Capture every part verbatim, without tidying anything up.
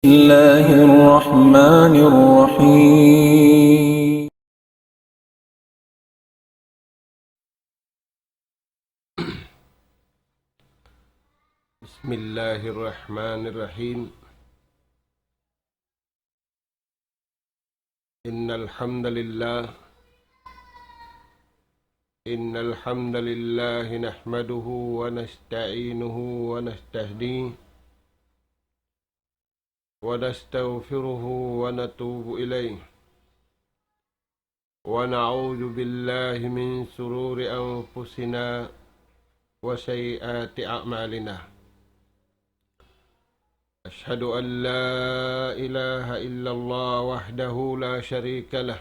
الله الرحمن الرحيم. بسم الله الرحمن الرحيم. إن الحمد لله، إن الحمد لله نحمده ونستعينه ونستهديه ونستغفره ونتوب إليه، ونعوذ بالله من شرور أنفسنا وسيئات أعمالنا. أشهد أن لا إله إلا الله وحده لا شريك له،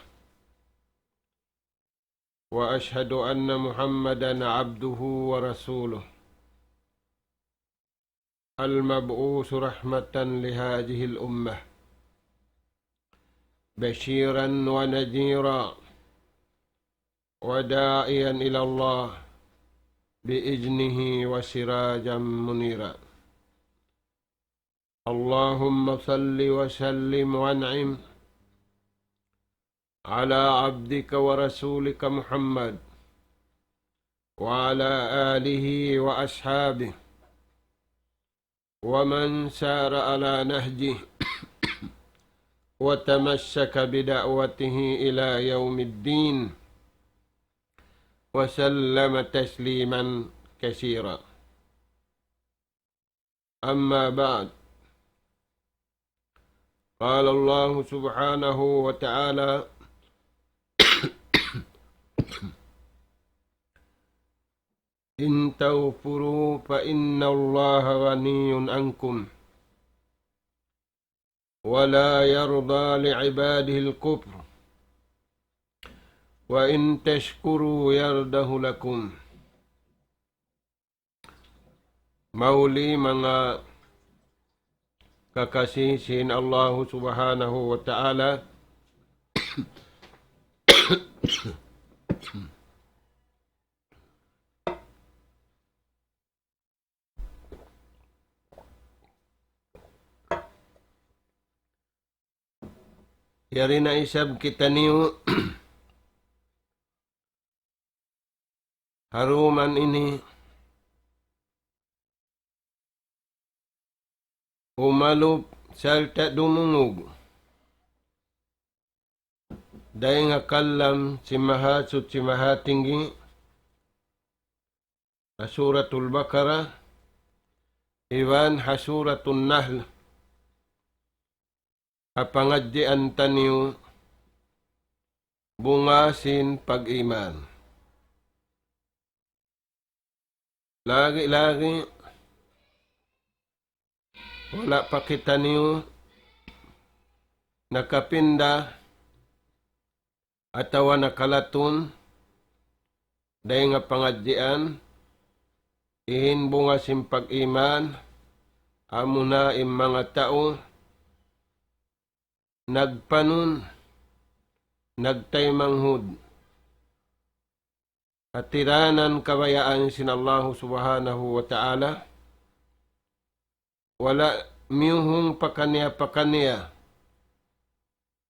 وأشهد أن محمدا عبده ورسوله، المبعوث رحمة لهذه الأمة، بشيرا ونذيرا، وداعيا إلى الله بإذنه وسراجا منيرا. اللهم صل وسلم وأنعم على عبدك ورسولك محمد وعلى آله وأصحابه ومن سار على نهجه وتمسك بدعوته إلى يوم الدين، وسلم تسليما كثيرا. أما بعد، قال الله سبحانه وتعالى: إن تكفروا فإن الله غني عنكم ولا يرضى لعباده الكفر وإن تشكروا يرضه لكم. Mahuli manga kakasi sin Allahu Subhanahu wa Ta'ala, yari na isab kitaniyu ha dum ini umalup sarta' dumungug dayn ha kalam sin Mahasuchi Mahatinggi, ha Suratul Baqarah, iban ha Suratul Nahl, ha pangadjian taniyu bunga sin pag-iman. Lagi-lagi, wala' pa kitaniyu nakapinda atawa nakalatun dayn ha pangadjian, in bunga sin pag-iman, amuna in manga tau nagpanun, nagtaymanghud ha tiranan kabayaan sin Allahu Subhanahu wa Ta'ala, wala' miyuhung pakaniya-pakaniya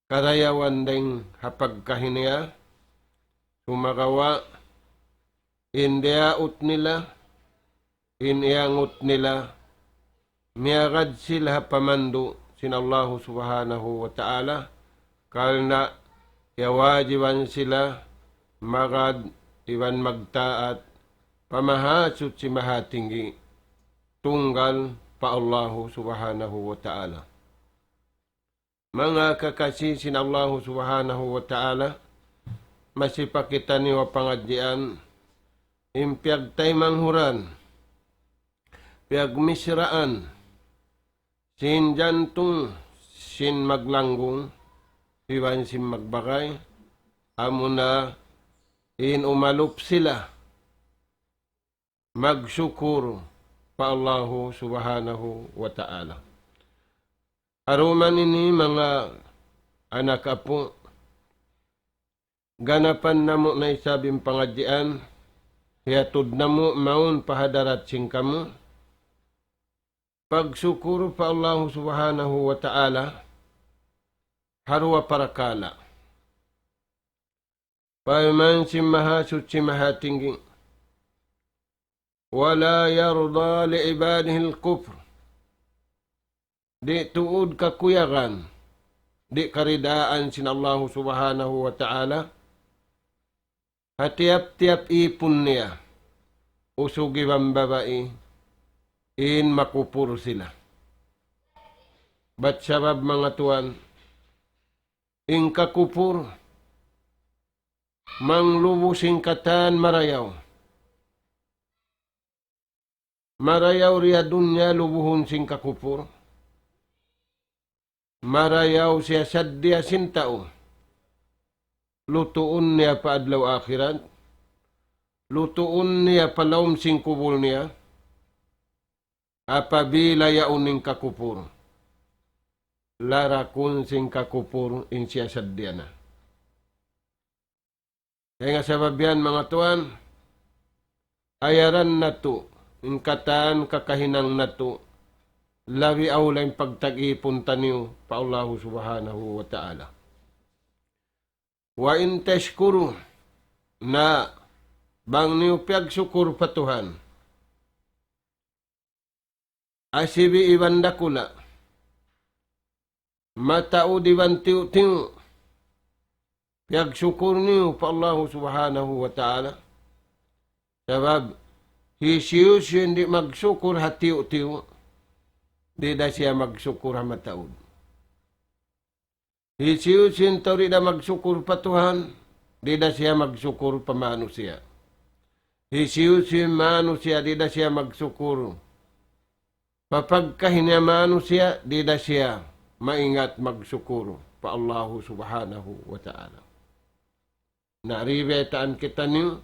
karayawan dayn ha pagkahi niya, sumagawa' in diyaut nila, in iyangut nila, miyagad sila ha pamandu' sin Allahu Subhanahu wa Ta'ala, karna' kiyawajiban sila magad iban magtaat pa Mahasuchi Mahatinggi, tunggal pa Allahu Subhanahu wa Ta'ala. Manga kakasi sin Allahu Subhanahu wa Ta'ala, masi pa kitaniyu ha pangadjian, in piyagtaymanghuran, piyagmisraan, sin jantung, sin maglanggung, iban sin magbagay, amuna in umalup sila magsukur pa Allahu Subhanahu wa Ta'ala. Ha dum ini manga anak apu', ganapan namu' na isab in pangadjian, hiyatud namu' mawn pa hadarat sin kamu, Pagsukur pa Allahu Subhanahu wa Ta'ala, ha duwa parakala'. Parman sin Mahasuchi Mahatinggi, ولا يرضى لعباده الكفر. Di' tuud kakuyagan, di' karidaan sin Allahu Subhanahu wa Ta'ala, ha tiyap-tiyap ipun niya, usug iban babai, in makupur sila. Bat sabab manga tuwan, in kakupur, manglubu sin katan marayaw. Marayaw di ha dunya lubuhun sin kakupur. Marayaw siya sadja sin tau. Lutuun niya pa adlaw akhirat. Lutuun niya pa lawm sin kubul niya. Apabila yaun in kakupur, larakun sin kakupur in siya sadja na. Dayn ha sabab yan, manga tuwan, ayaran natu' in katan kakahinang natu', labi awla in pagtag-ipun taniyu pa Allahu Subhanahu wa Ta'ala. وإن تشكروا, na bang niyu piyagsukur pa Tuhan, asibi' iban dakula', mataud iban tiyu'-tiyu', piyagsukur niyu pa Allahu Subhanahu wa Ta'ala. Sabab, hisiyu-siyu in di' magsukur ha tiyu'-tiyu', di' da siya magsukur ha mataud. Hisiyu-siyu in tau di' da magsukur pa Tuhan, di' da siya magsukur pa manusiya'. Hisiyu-siyu in manusiya' di' da siya magsukur pa pagkahi niya manusiya', di' da siya maingat magsukur pa Allahu Subhanahu wa Ta'ala. Na, ribaytaan kitaniyu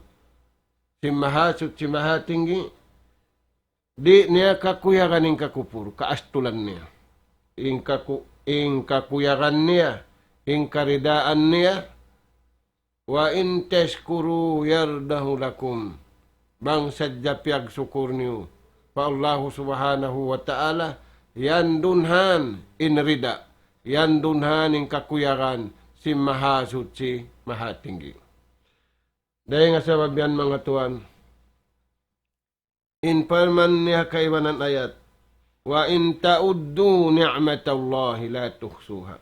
sin Mahasuchi Mahatinggi, di' niya kakuyagan in kakupur, kaastulan niya. In kaku-, in kakuyagan niya, in karidaan niya, وإن تشكروا يرضه لكم. Bang sadja piyagsukur niyu pa Allahu Subhanahu wa Ta'ala, yan dunhan in rida, yan dunhan in kakuyagan sin Mahasuchi Mahatinggi. Dayn ha sabab yan, manga tuwan, in parman niya kaibanan ayat, وإن تعدوا نعمة الله لا تحصوها.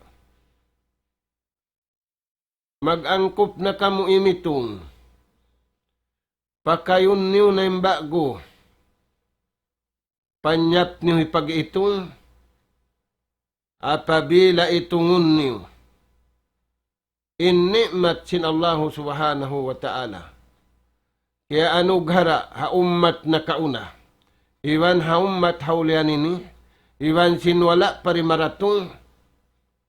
Mag-angkup na kamu imitung. Pakayun niyu na in ba'gu. Panyap niyu hipag-itung. Apabila itungun niyu in ni'mat sin Allahu Subhanahu wa Ta'ala kiyaanughara ha ummat nakauna, iban ha ummat hawlian ini, iban sin wala' pa ri maratung,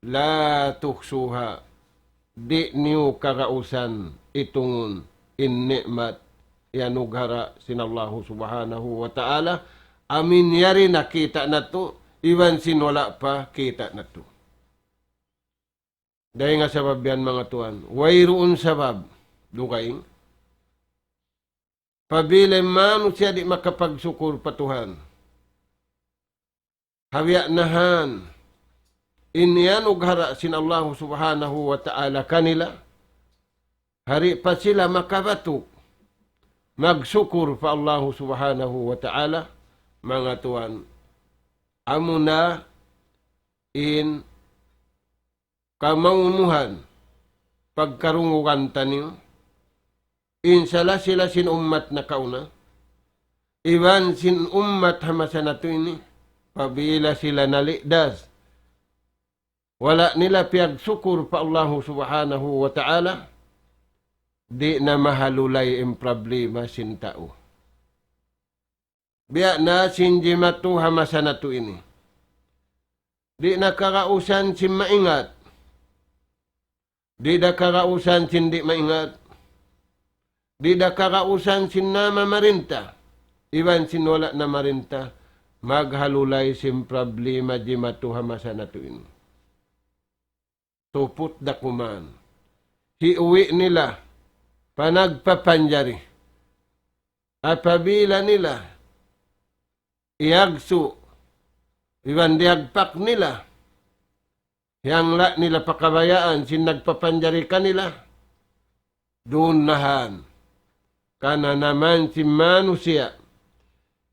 لا تحصوها, di' niyu kagausan itungun in ni'mat iyanughara sin Allahu Subhanahu wa Ta'ala, amu in yari na kita' natu', iban sin wala' pa kita' natu'. Dayn ha sabab yan, manga tuwan, wayruun sabab dugaing apabila in manusiya' di' makapagsukur pa Tuhan. Ha biya' na han in iyanughara sin Allahu Subhanahu wa Ta'ala kanila, di' pa sila makabatuk magsukur pa Allahu Subhanahu wa Ta'ala, manga tuwan, amuna in kamaumuhan pagkarungugan taniyu, in sila-sila sin ummat nakauna, iban sin ummat ha masa natu' ini, apabila sila naligdas, wala' nila piyagsukur pa Allahu Subhanahu wa Ta'ala, di' na mahalulay in problema sin tau. Biya' na sin jimatu ha masa natu' ini. Di' na kagausan sin maingat. Di' da kagausan sin di' maingat. Di' da kagausan sin namamarinta iban sin wala' namarinta maghalulay sin problema jimatu ha masa natu' ini. Tuput da kuman. Hiuwi' nila pa nagpapanjari. Apabila nila iyagsu' iban diyagpak nila, hiyangla' nila pa kabayaan sin nagpapanjari kanila, duun na han kananaman sin manusiya',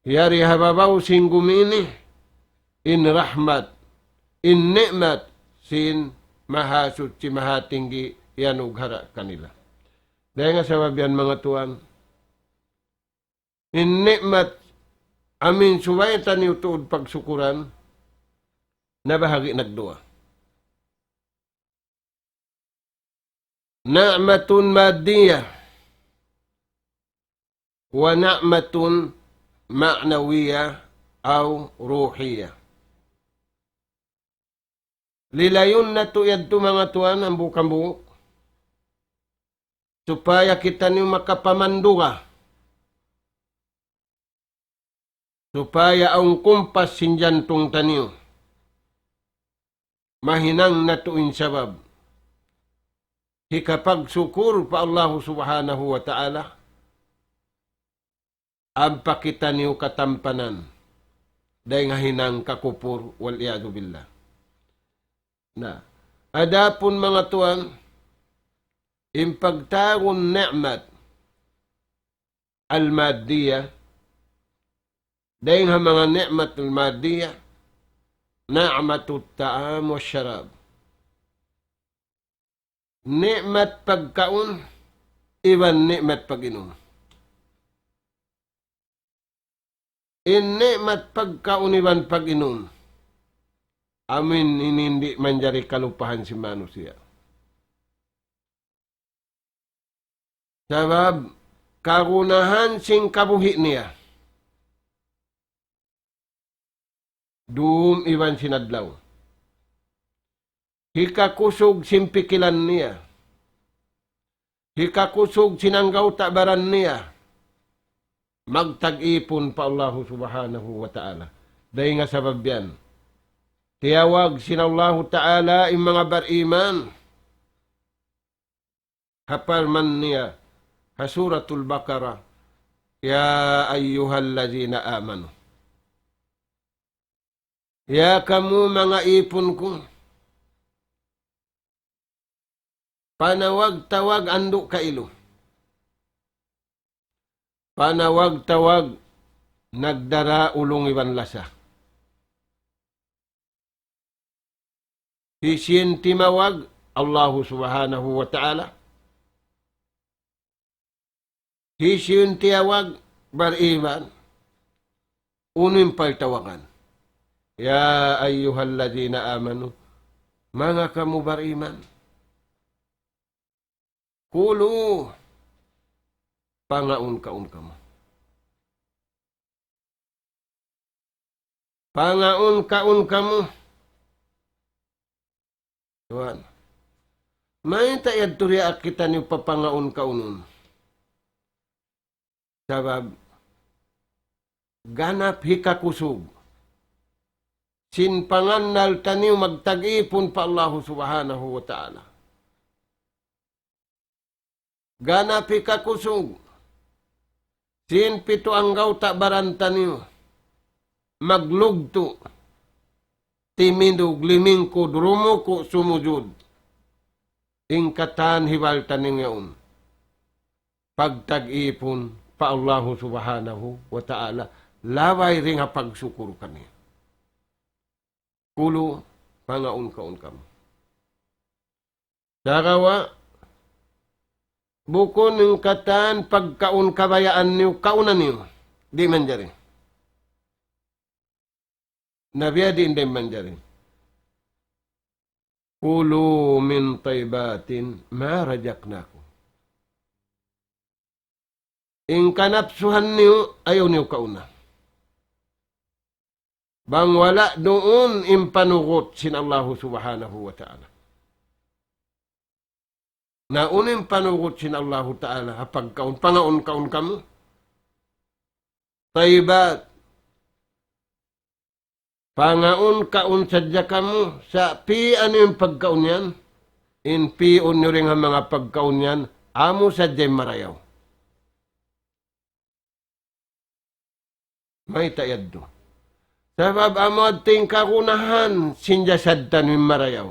yari ha babaw sin gumi ini, in rahmat, in ni'mat sin Mahasuchi Mahatinggi iyanughara' kanila. Dayn ha sabab yan, manga tuwan, in ni'mat amin subay taniyu tuud pagsukuran, nabahagi' nagduwa. نعمة مادية ونعمة معنوية أو روحية. Lilayun natu' yadtu, manga tuwan, hambuuk-hambuuk, supaya kitaniyu makapamanduga, supaya awn kumpas sin jantung taniyu. Mahinang natu' in sabab hikapagsukur pa Allahu Subhanahu wa Ta'ala, ampa kitaniyu katampanan dayn ha hinang kakupur, والعياذ بالله. Na, adapun, manga tuwan, in pagtawagun ni'mat al-madiyya, dayn ha manga ni'mat al-madiyya, نعمة الطعام والشراب. Ni'mat pagkaun iban ni'mat pag-inum. In ni'mat pagkaun iban pag-inum, amu in ini di' manjari kalupahan sin manusiya'. Sabab kagunahan sin kabuhi' niya, dum iban sin adlaw. Hikakusug sin pikilan niya, hikakusug sin anggawta' baran niya, magtag-ipun pa Allahu Subhanahu wa Ta'ala. Dayn ha sabab yan, tiyawag sin Allahu Ta'ala in manga bariman. Ha parman niya ha Suratul Baqarah, يا أيها الذين آمنوا. Ya kamu manga ipun ku, panawag-tawag andu' kailu. Panawag-tawag nagdara ulung iban lasa. Hisiyu in timawag? Allahu Subhanahu wa Ta'ala. Hisiyu in tiyawag? Bariman. Unu in pagtawagan? يا أيها الذين آمنوا. Manga kamu bariman. كلوا. Pangaun-kaun kamu. Pangaun-kaun kamu. Tuwan. Mayta' yadtu diyaak kitaniyu papangaun-kaunun? Sabab ganap hikakusug sin pangannal taniyu magtag-ipun pa Allahu Subhanahu wa Ta'ala. Ganap hikakusug sin pitu anggawta' baran taniyu maglugtu', timindug, limingkud, rumuku', sumujud. In katan hibal taniyu yaun pagtag-ipun pa Allahu Subhanahu wa Ta'ala, labay dayn ha pagsukur kaniya. كلوا, pangaun-kaun kamu. Sagawa', bukun in katan pagkaun kabayaan niyu, kauna niyu. Di' manjari. Na biya' diin di' manjari? كلوا من طيبات ما رزقناكم. In kanapsuhan niyu, ayaw niyu kauna. Bang wala' duun in panugut sin Allahu Subhanahu wa Ta'ala. Na unu in panugut sin Allahu Ta'ala ha pagkaun, pangaun-kaun kamu? طيبات. Pangaun-kaun sadja kamu, sa' pi'anu in pagkaun yan? In pi'un niyu dayn ha manga pagkaun yan, amu sadja in marayaw. Mayta' yadtu? Sabab amu yadtu in kagunahan sin jasad taniyu in marayaw.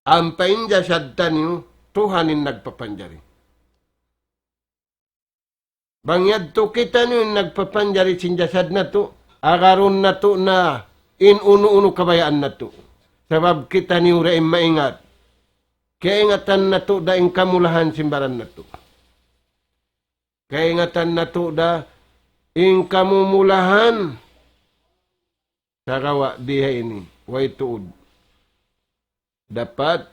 Ampa in jasad taniyu, Tuhan in nagpapanjari. Bang yadtu kitaniyu in nagpapanjari sin jasad natu', agarun natu' na in unu-unu kabayaan natu'. Sabab kitaniyu da in maingat. Kaingatan natu' da in kamulahan sin baran natu'. Kaingatan natu' da in kamumulahan. Sagawa' di ha ini, way tuud. Dapat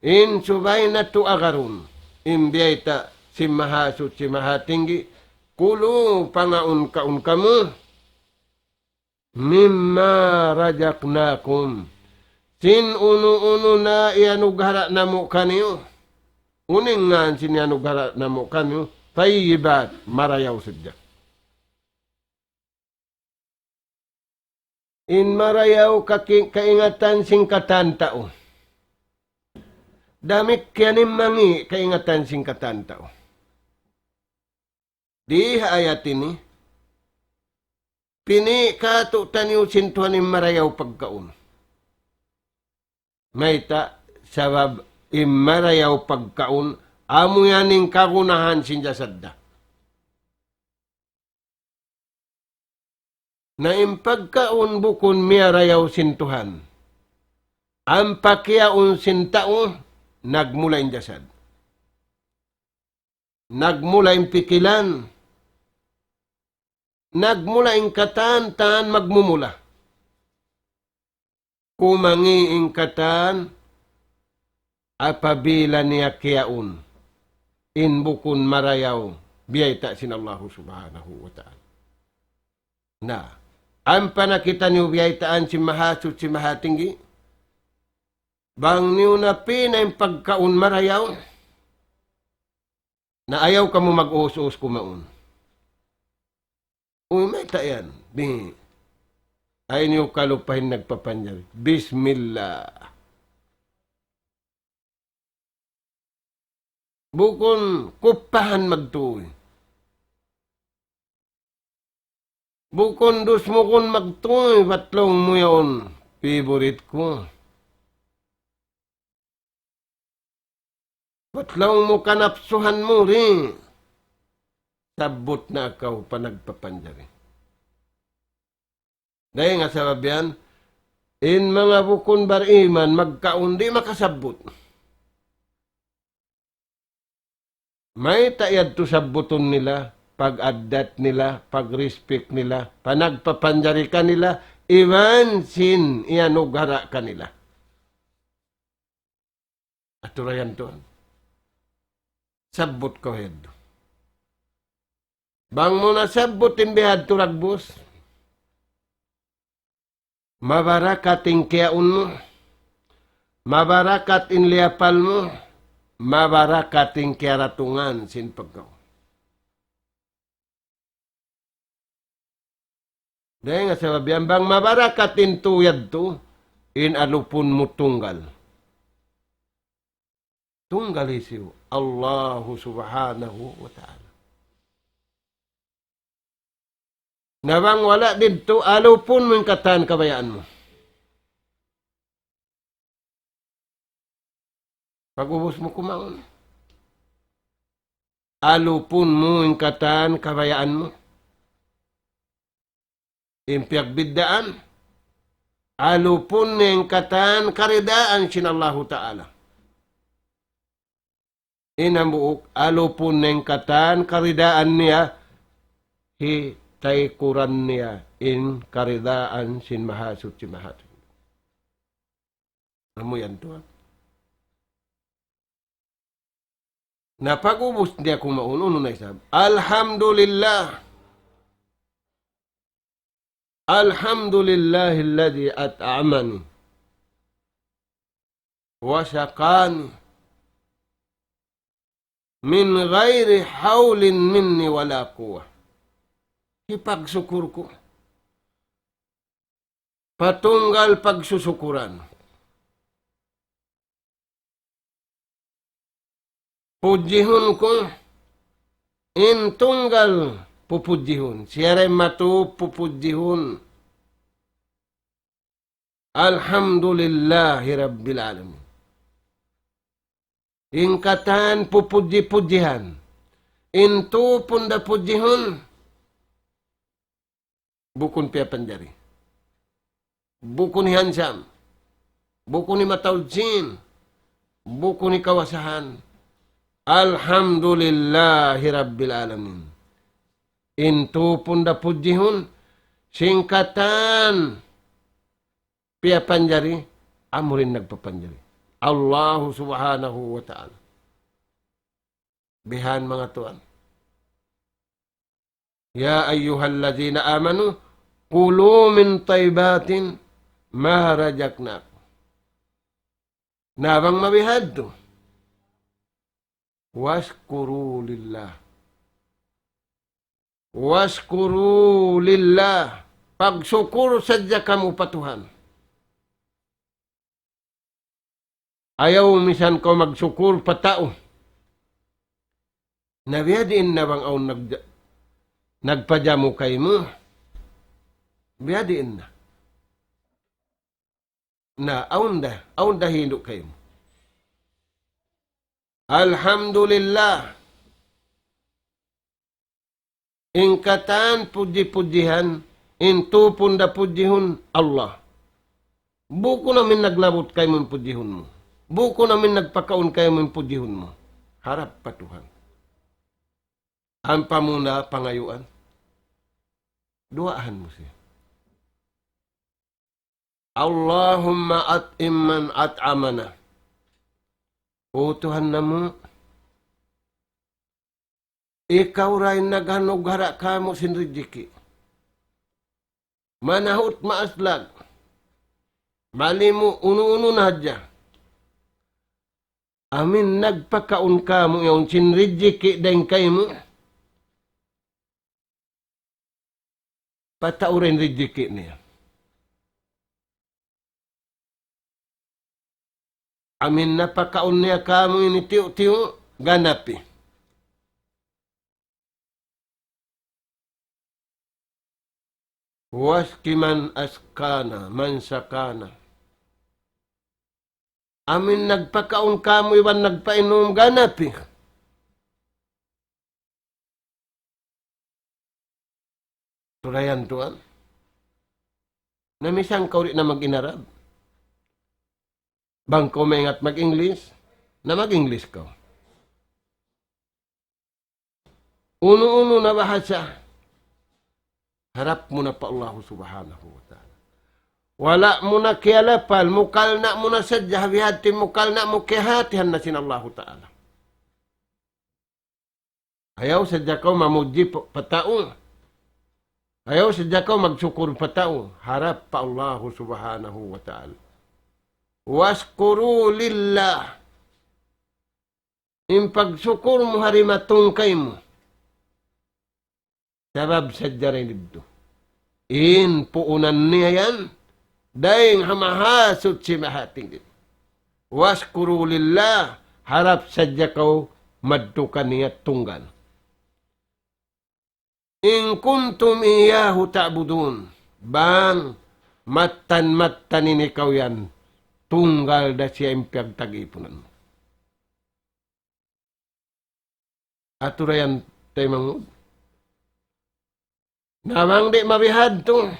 in subay natu' agarun in biyayta' sin Mahasuchi Mahatinggi, "Kulu, pangaun-kaun kamu, mimma razaqnakum, sin unu-unu na iyanughara' namu' kaniyu." Unu in ngan sin iyanughara' namu' kaniyu? Tayyibat, marayaw sadja. In marayaw kaki-, kaingatan sin katan tau. Damikkiyan in mangi' kaingatan sin katan tau. Di ha ayat ini, pini' kātu'niyu sin Tuhan in marayaw pagkaun. Mayta'? Sabab in marayaw pagkaun, amu yan in kagunahan sin jasad da. Na in pagkaun bukun miyarayaw sin Tuhan. Ampa kiyaun sin tau, nagmula in jasad. Nagmula in pikilan. Nagmula in katan, tan magmumula. Kumangi' in katan, apabila niya kiyaun in bukun marayaw biyayta' sin Allahu Subhanahu wa Ta'ala. Na, ampa na kitaniyu biyaytaan sin Mahasuchi Mahatinggi, bang niyu na pī' na in pagkaun marayaw, na ayaw kamu mag-us-us kumaun. Uy, mayta' yan? Di'. Ayaw niyu kalupahi in nagpapanjari. Bismillah. Bukun kupahan magtuy. Bukun dusmugun magtuy, bat laung mu yaun, favorite ku. Bat laung mu kanapsuhan mu, di'. Sabbut na kaw pa nagpapanjari. Dayn ha sabab yan, in manga bukun bariman magkaun di' makasabbut. Mayta' yadtu sabbutun nila, pag-addat nila, pag-respect nila, pa nagpapanjari kanila, iban sin iyanughara' kanila. Aturayan tuwan. Sabbut kaw yadtu. Bang mu na sabbut in bihadtu dagbus, mabarakat in kiyaun mu, mabarakat in liyapal mu, mabarakat in kiyaratungan sin pagkaun. Dayn ha sabab yan bang mabarakat in tuyad tu, in alupun mu tunggal. Tunggal hisiyu? Allahu Subhanahu wa Ta'ala. Na bang wala' didtu, alupun mu in katan kabayaan mu. Pag-ubus mu kumaun, alupun mu in katan kabayaan mu. In piyagbiddaan, alupun in katan karidaan sin Allahu Ta'ala. In hambuuk, alupun in katan karidaan niya, hitaykuran niya in karidaan sin Mahasuchi Mahatinggi. Amu yan tuwan. Na pag-ubus niya kumaun, unu na isab? Alhamdulillah. الحمد لله الذي أطعمني وسقاني من غير حول مني ولا قوة. Hipagsukur ku pa tunggal pagsusukuran. Pudjihun ku in tunggal pupudjihun. Siya da in matup pupudjihun. Alhamdulillahi Rabbil Alamin. In katan pupudji-pudjihan. In tupun da pudjihun. Bukun piyapanjari. Bukun hiyansam. Bukun himataud sin. Bukun hikawasahan. Alhamdulillahi Rabbil Alamin. In tupun da pudjihun, sin katan piyapanjari, amu in nagpapanjari. Allahu Subhanahu wa Ta'ala. Bihan manga tuwan. يا أيها الذين آمنوا كلوا من طيبات ما رزقناكم. Na bang mabihadtu. واشكروا لله. واشكروا لله. Pagsukur sadja kamu pa Tuhan. Ayaw misan kaw magsukur pa tau. Na biyadiin na bang awn nag-, nagpajamu kaymu? Biyadiin na. Na, awn da, awn da hindu' kaymu. Alhamdulillah. In katan pudji-pudjihan, in tupun da pudjihun Allah. Bukun amu in naglabut kaymu in pudjihun mu. Bukun amu in nagpakaun kaymu in pudjihun mu. Harap pa Tuhan. Ampa mu na pangayuan. Duwaahan mu siya. اللهم أطعم من أطعمنا. O Tuhan namu', ikaw ra in nag-anughara' kāmu' sin rijiki'. Manahut maaslag. Malimu' unu-unu na hadja. Amu in nagpakaun kāmu' yaun sin rijiki' dayn kaymu'. Patau ra in rijiki' niya. Amu in napakaun niya kāmu' ini tiyu'-tiyu', ganapi. واسق من أسقانا، من سقانا. Amu in nagpakaun kāmu' iban nagpainum, ganapi. Tulayan tuwan. Na misan kaw di' na mag-in Arab. Bang kaw maingat mag-English, na mag-English kaw. Unu-unu na bahasa, harap mu na pa Allahu Subhanahu wa Ta'ala. Wala' mu na kiyalapal, mukalna' mu na sadja, ha bihadtu in mukalna' mu kiyahatihan na sin Allahu Ta'ala. Ayaw sadja kaw mamudji pa, pa tau. Ayaw sadja kaw magsukur pa tau. Harap pa Allahu Subhanahu wa Ta'ala. واشكروا لله. In pagsukur mu ha dimatung kaymu. Sabab sadja dayn didtu. In puunan niya yan, dayn ha Mahasuchi Mahatinggi. واشكروا لله, harap sadja kaw madtu kaniya tunggal. إن كنتم إياه تعبدون. Bang mattan-mattan ini kaw yan, tunggal da siya in piyagtag-ipunan mu. Atura yan, taymanghud. Na bang di' mabihadtu,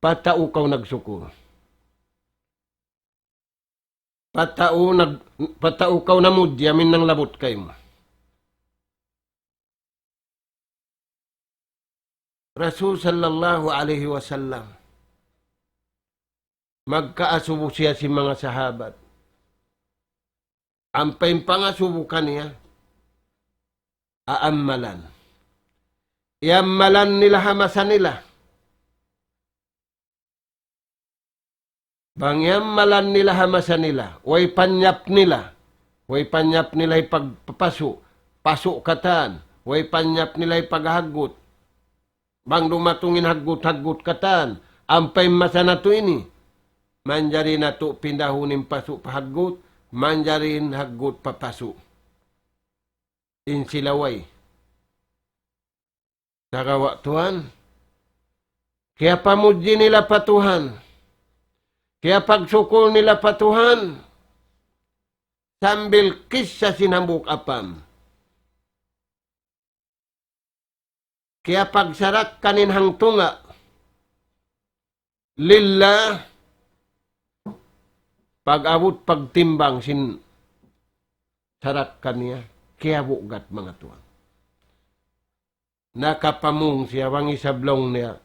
pa tau kaw nagsukur. Pa tau nag-, pa tau kaw namudji, amu in nanglabut kaymu. Rasul sallallahu alayhi wasallam, magkaasubu siya sin manga sahabat. Ampa in pangasubu kaniya, aammalan. Iyammalan nila ha masa nila. Bang iyammalan nila ha masa nila, way panyap nila. Way panyap nila hipagpapasu', pasu' katan. Way panyap nila hipaghaggut. Bang dumatung in haggut-haggut katan, ampa in masa natu' ini, manjari natu' pindahun in pasu' pa haggut, manjari in haggut pa pasu'. In sila way. Sagawa' tuwan, kiyapamudji nila pa Tuhan, kiyapagsukul nila pa Tuhan, sambil kissa sin hambuuk apam. Kiyapagsarakan in hangtunga' lillah, pag-abut pagtimbang sin sarakan niya, kiyabugat manga tuwan. Nakapamung siya, bang isab laung niya,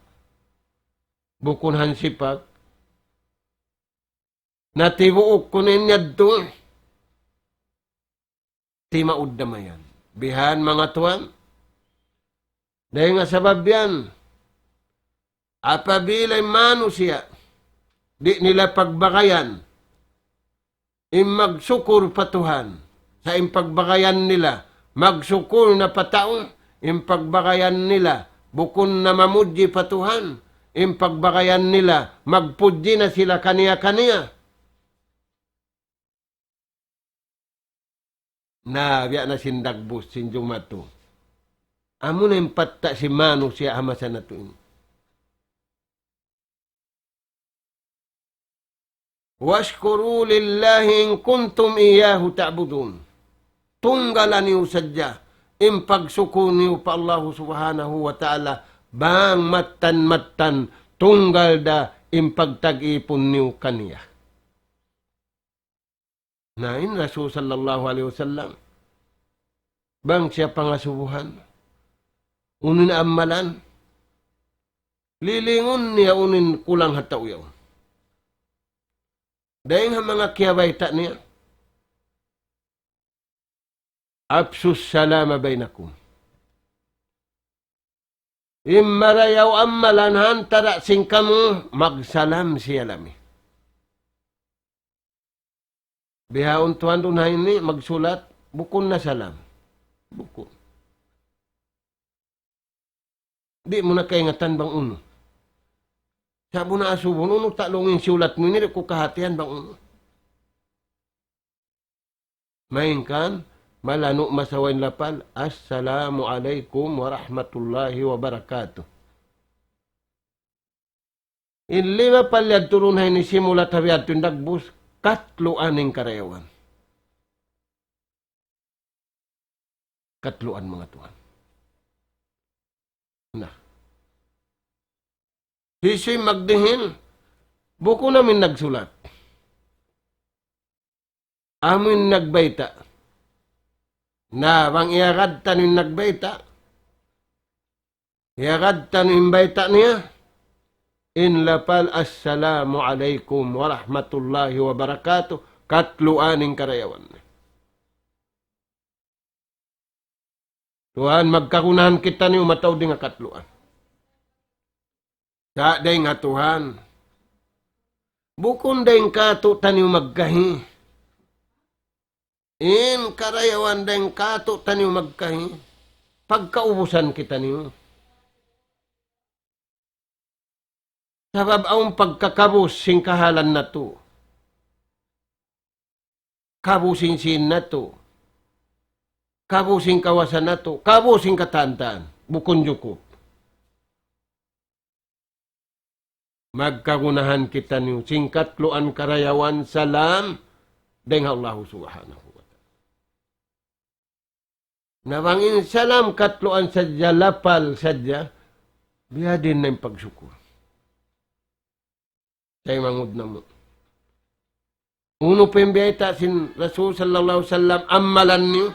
bukun hansipak, natibuuk ku na in yadtu. Timaud da mayan. Bihan manga tuwan. Dayn ha sabab yan, apabila in manusiya', di' nila pagbagayan in magsukur pa Tuhan, sa' in pagbagayan nila, magsukur na pa tau, in pagbagayan nila, bukun na mamudji pa Tuhan, in pagbagayan nila, magpudji na sila kaniya-kaniya. Na, biya' na sin dagbus, sin jumatu. Amu na in patta' sin manusiya' ha masa natu' ini. واشكروا لله إن كنتم إياه تعبدون. Tunggala niyu sadja in pagsukur niyu pa Allahu Subhanahu wa Ta'ala, bang mattan-mattan tunggal da in pagtag-ipun niyu kaniya. Na in Rasul sallallahu alayhi wasallam, bang siya pangasubuhan, unu in amalan, lilingun niya unu in kulang ha tau yaun. Dayn ha manga kiyabayta' niya, أفشوا السلام بينكم. In marayaw amalan ha antara' sin kamu, magsalam siya lami. Bihaun tuwan duun ha ini, magsulat, bukun na salam. Bukun. Di' mu na kaingatan bang unu. Sa' bu na asubuhun, unu ta laung in siyulat mu ini, di' ku kahatihan bang unu. Malayngkan, malanu' masawa in lapal, "Assalamu alaykum warahmatullahi wabarakatuh." In lima pal yadtu duun ha ini simulat ha biyadtu in dagbus, katluan in karayawan. Katluan manga tuwan. Na. Hisiyu in magdihin, bukun amu in nagsulat. Amu in nagbayta'. Na, bang iyagad taniyu in nagbayta'. Iyagad taniyu in bayta' niya. In lapal, "Assalamu alaykum warahmatullahi wabarakatuh." Katluan in karayawan. Tuhan, magkagunahan kitaniyu mataud dayn ha katluan. Sa' dayn ha Tuhan. Bukun dayn kātu'niyu magkahi. In karayawan dayn kātu'niyu magkahi. Pagkaubusan kitaniyu. Sabab awn pagkakabus sin kahalan natu'. Kabus sin sīn natu'. Kabus sin kawasa natu'. Kabus sin katantan. Bukun jukup. Magkagunahan kitaniyu sin katluan karayawan salam dayn ha Allahu Subhanahu wa Ta'ala. Na bang in salam katluan sadja, lapal sadja, biya' diin na in pagsukur. Taymanghud namu'. Unu pa in biyayta' sin Rasul sallallahu alayhi wasallam, amalan niyu.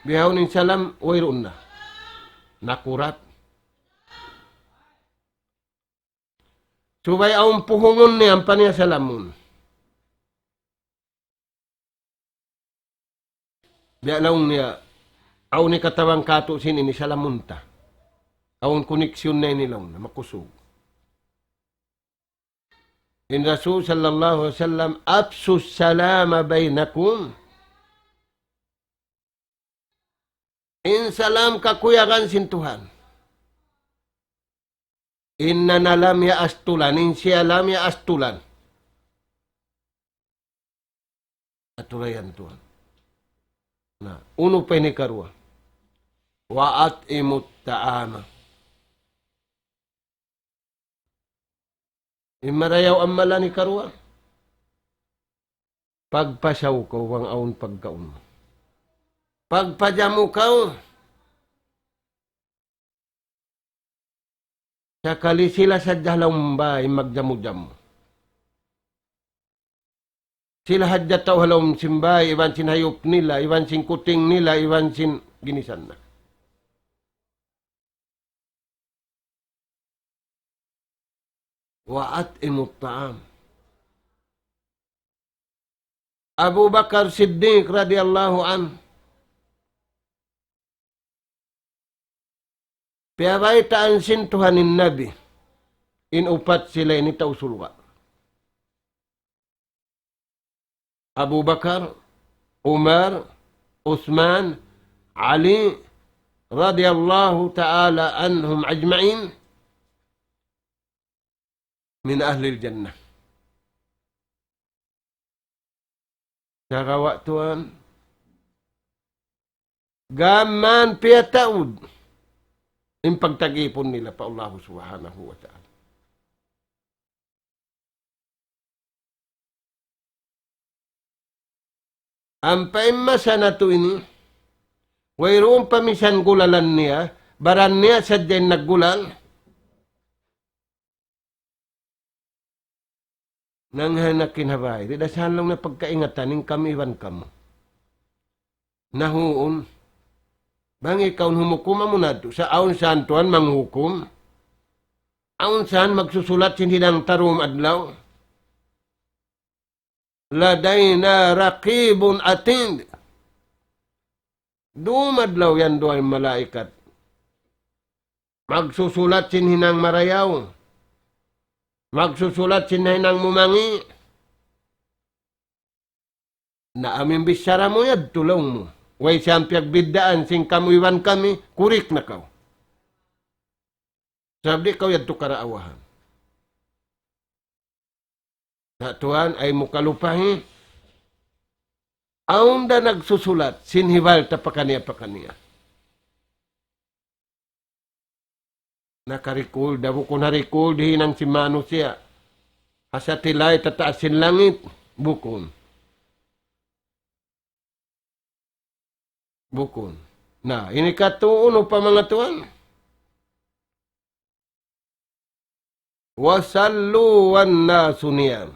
Bihaun in salam, wayruun na. Nakurat. Subay awn puhungun niya, ampa niya salamun. Biya' laung niya, awn hikatabang kātu' sin ini salamun ta. Awn koneksyon na ini laung niya, makusug. In Rasul sallallahu alayhi wasallam, "أفشوا السلام بينكم." In salam kakuyagan sin Tuhan. In nanalam ya astulan, in siyalam ya astulan. Atulayan tuwan. Na, unu pa ini karuwa. وأطعموا الطعام. In marayaw amalan hikaruwa, pagpasaw kaw bang awn pagkaun mu. Pagpajamu kaw. Sakali sila sadja ha lawm bay magjamu-jamu. Sila hadja tau ha lawm sin bay, iban sin hayup nila, iban sin kuting nila, iban sin ginisan na. وأطعموا الطعام. Abu Bakar Siddiq radiyallahu anhu. Piyabaytaan sin Tuhan in Nabi, in upat sila ini tau surga'. Abu Bakar, Umar, Uthman, Ali, radiyallahu ta'ala anhum ajma'in, من أهل الجنة. Sagawa' tuwan, gām piyataud in pagtag-ipun nila pa Allah Subhanahu wa Ta'ala. Ampa in masa natu' ini, wayruun pa misan gulalan niya, baran niya sadja in naggulal. Nanghanak in ha bay, di' da sa laung na pagkaingatan in kami iban kamu. Na huun, bang ikaw in humukum amu na yadtu, sa' awn saan tuwan manghukum, awn saan magsusulat sin hinang ta dūm adlaw. لدينا رقيب عتيد. Dūm adlaw yan duwa in malaikat. Magsusulat sin hinang marayaw. Magsusulat sin hinang mumangi'. Na amu in bichara mu yadtu laung mu. Way siyam piyagbiddaan sin kamu iban kami, kurik na kaw. Sabab di' kaw yadtu karaawahan. Na tuwan, ayaw mu kalupahi. Awn da nagsusulat, sin hibal ta pakaniya-pakaniya. Naka-record, da bukun ha record, hinang sin manusiya'. Ha satellite, ha taas sin langit, bukun. Bukun. Na, ini katu' unu pa manga tuwan. وصلوا والناس نيام.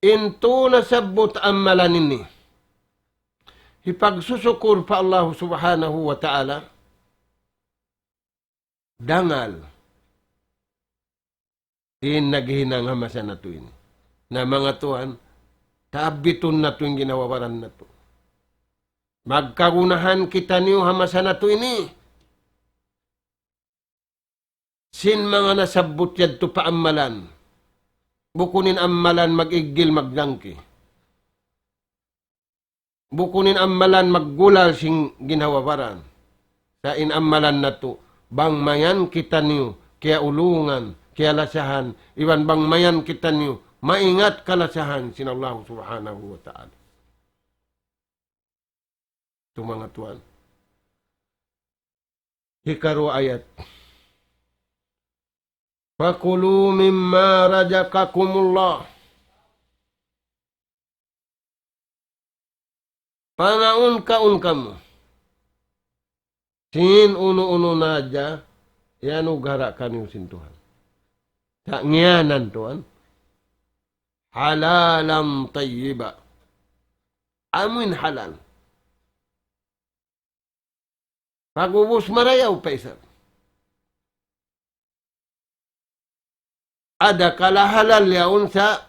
In tū nasabbut amalan ini, hipagsusukur pa Allah Subhanahu wa Ta'ala, dangal in naghihinang ha masa natu' ini. Na manga tuwan, taabitun natu' in ginhawa-baran natu'. Magkagunahan kitaniyu ha masa natu' ini. Sin manga nasabbut yadtu pa amalan. Bukun in amalan mag-iggil magdangki. Bukun in amalan maggulal sin ginhawa-baran. Sa' in amalan natu', bang mayan kitaniyu, kiyaulungan, kiyalasahan, iban bang mayan kitaniyu, maingat kalasahan sin Allah Subhanahu wa Ta'ala. Tu manga tuwan. Hikaruwa ayat. فكلوا مما رزقكم الله. Pangaun-kaun kamu sin unu-unu na hadja iyanugara' kaniyu sin Tuhan. Sa' ngiyanan tuwan. حلالا طيبا. Amu in halal. Pag'ubus marayaw pa isab. Adakala halal yaun sa'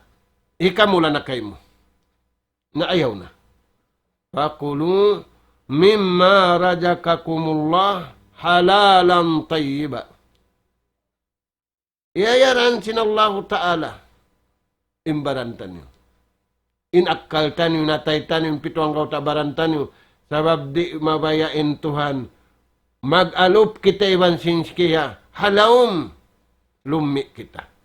hikamula na kaymu. Na ayaw na. فكلوا مما رزقكم الله حلالا طيبا. Iyayaran sin Allahu Ta'ala in baran taniyu. In akkal taniyu, in atay taniyu, in pitu anggawta' baran taniyu. Sabab di' mabaya' in Tuhan mag-alup kita iban sin sikiya ha lawm lummi' kita.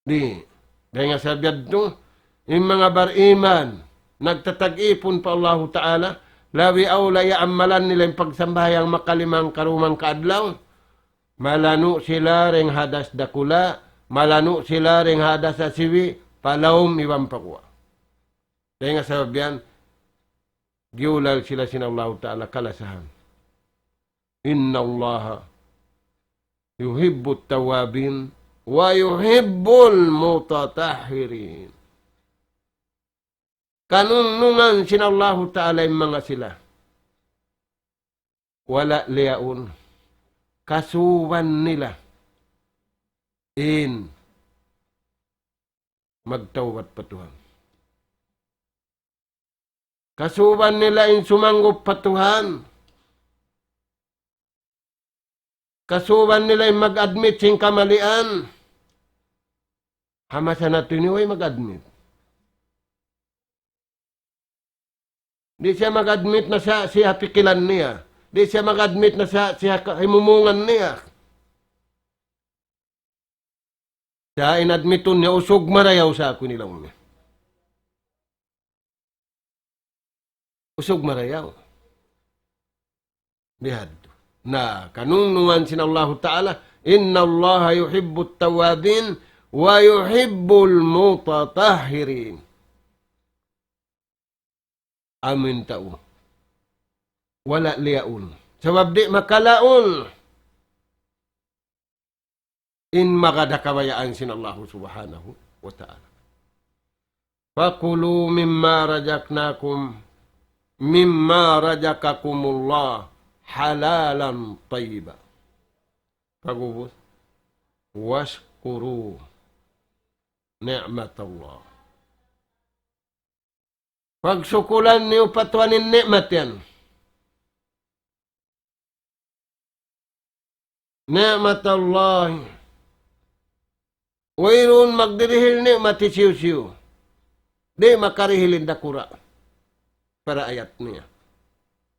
Di'. Dayn ha sabab yadtu, in manga bariman, nagtatag-ipun pa Allahu Ta'ala, Labi awla iyaamalan nila in pagsambahayang makalimang karumang kaadlaw, malanu' sila dayn ha hadas dakula', malanu' sila dayn ha hadas asibi', pa lawm iban pa guwa'. Dayn ha sabab yan, giyulal sila sin Allahu Ta'ala kalasahan. إن الله يحب التوابين ويحب المتطهرين. Kanungnungan sin Allahu Ta'ala in manga sila. Wala' liyaun. Kasuban nila in magtawbat pa Tuhan. Kasuban nila in sumanggup pa Tuhan. Kasuban nila in mag-admit sin kamalian. Ha masa natu' ini way mag-admit. Di' siya mag-admit na sa siya pikilan niya. Di' siya mag-admit na sa siya ka-, himumungan niya. Sa' in admitun niya, usug marayaw sa aku in laung niya. Usug marayaw. Bihadtu. Na, kanungnungan sin Allahu Ta'ala, إن الله يحب التوابين ويحب المتطهرين. Amu in tau wala' liyaun. Sabab di' makalaun in magad ha kabayaan sin Allahu Subhanahu wa Ta'ala. فكلوا مما رزقناكم، مما رزقكم الله حلالا طيبا. Pag'ubus, واشكروا نعمة الله. Pagsukulan niyu pa Tuhan in ni'mat yan. نعمة الله. Wayruun magdirihil ni'mat hisiyu-siyu. Di' makarihil in nakura'. Para ayat niya.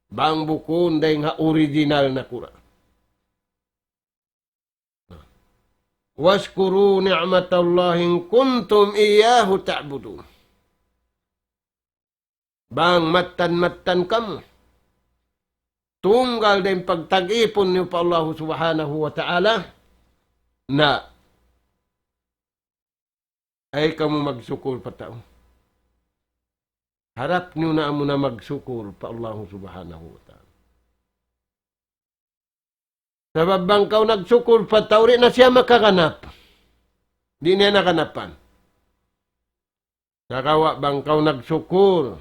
Bang bukun dayn ha original nakura'. واشكروا نعمة الله إن كنتم إياه تعبدون. Bang mattan-mattan kamu tunggal dayn pagtag-ipun niyu pa Allahu Subhanahu wa Ta'ala, na ayaw kamu magsukul pa tau. Harap niyu na amuna magsukul pa Allahu Subhanahu wa Ta'ala. Sabab bang kaw nagsukul pa tau, di' na siya makaganap. Di' niya naganapan. Sagawa' bang kaw nagsukul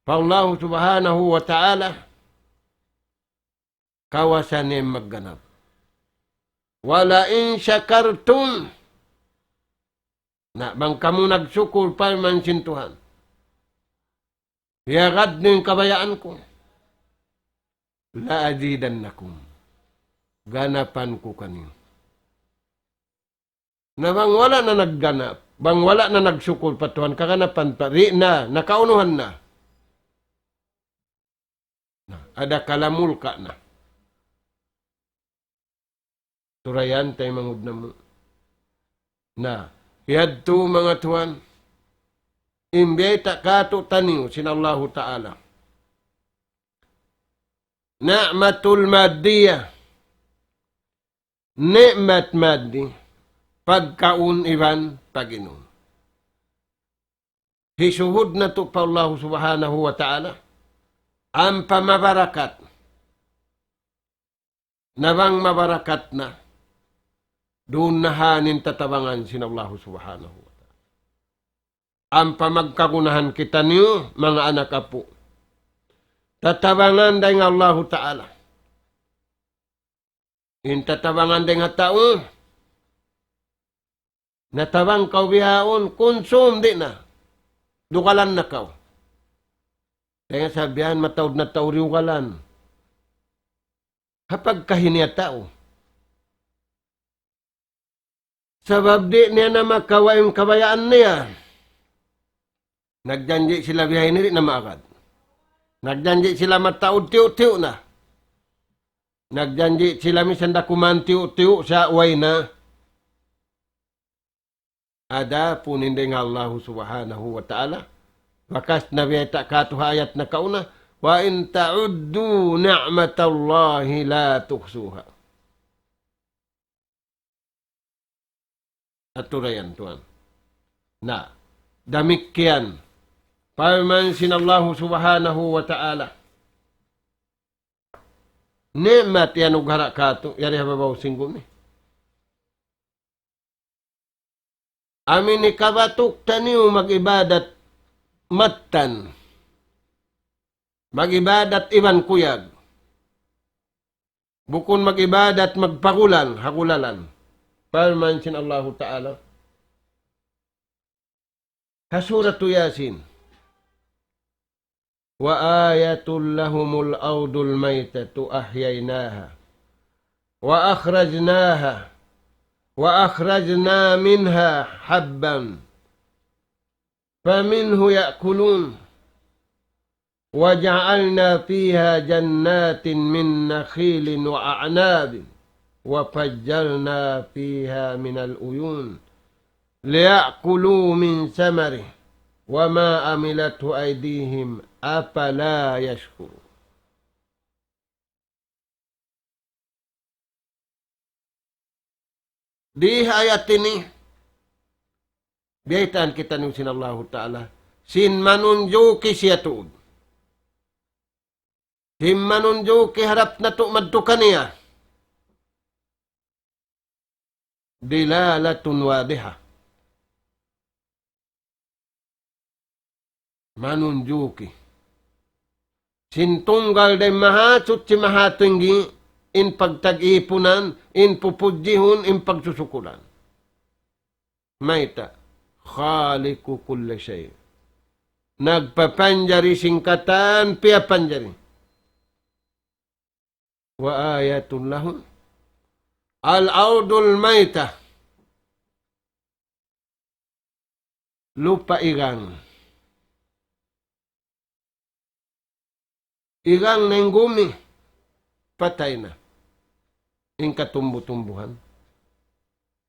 pa Allahu Subhanahu wa Ta'ala, kawasa niya magganap. ولئن شكرتم. Na, bang kamu nagsukul, parman sin Tuhan, hiyagad niyu in kabayaan ku, لأزيدنكم. Ganapan ku kaniyu. Na bang wala' na nagganap, bang wala' na nagsukul pa Tuhan, kaganapan pa, di' na, nakaunuhan na. Na, ada kalamulka na. Turayan, taymanghud namu'. Na, yadtu manga tuwan, in biyayta' kātu'niyu sin Allahu Ta'ala. نعمة مادية. Ni'mat maddi, pagkaun iban pag-inum. Hisuhud natu' pa Allahu Subhanahu wa Ta'ala, ampa mabarakat. Na bang mabarakat na, duun na ha in tatabangan sin Allahu Subhanahu wa Ta'ala. Ampa magkagunahan kitaniyu, manga anak apu'. Tatabangan dayn ha Allahu Ta'ala. In tatabangan dayn ha tau, natabang kaw bihaun, kunsum di' na. Dugalan na kaw. Dayn ha sabab yan, mataud na tau diyugalan. Ha pagkahi niya tau. Sabab di' niya na makawa' in kabayaan niya. Nagjanji' sila bihaini, di' na maagad. Nagjanji' sila mataud, tiyu'-tiyu' na. Nagjanji' sila misan da kuman tiyu'-tiyu' sa' way na. Adapun in dayn ha Allahu Subhanahu wa Ta'ala, bakas na biyayta' kātu' ha ayat nakauna, وإن تعدوا نعمة الله لا تحصوها. Atura yan, tuwan. Na, damikkiyan. Parman sin Allahu Subhanahu wa Ta'ala. Ni'mat yan ug hara katu', yari ha babaw sin gumi. Amu in hikabatuk taniyu mag-ibadat mattan. Mag-ibadat iban kuyag. Bukun mag-ibadat magpagulan, ha gulalan. Parman sin Allahu Ta'ala. Ha Suratu Yasin. وآية لهم الأرض الميتة أحييناها وأخرجناها وأخرجنا منها حبا فمنه يأكلون وجعلنا فيها جنات من نخيل وأعناب وفجرنا فيها من العيون ليأكلوا من ثمره وما عملته أيديهم أفلا يشكرون. Di ha ayat ini, biyaytaan kitaniyu sin Allahu Ta'ala, sin manunjuki siya tuud. Sin manunjuki harap natu' madtu kaniya. دلالة واضحة. Manunjuki. Sin tunggal dayn Mahasuchi Mahatinggi, in pagtag-ipunan, in pupudjihun, in pagsusukulan. Mayta'? خالق كل شيء. Nagpapanjari sin katan piyapanjari. وآية لهم الأرض الميتة. Lupa' igang. Igang na in gumi, patay na. In katumbu-tumbuhan.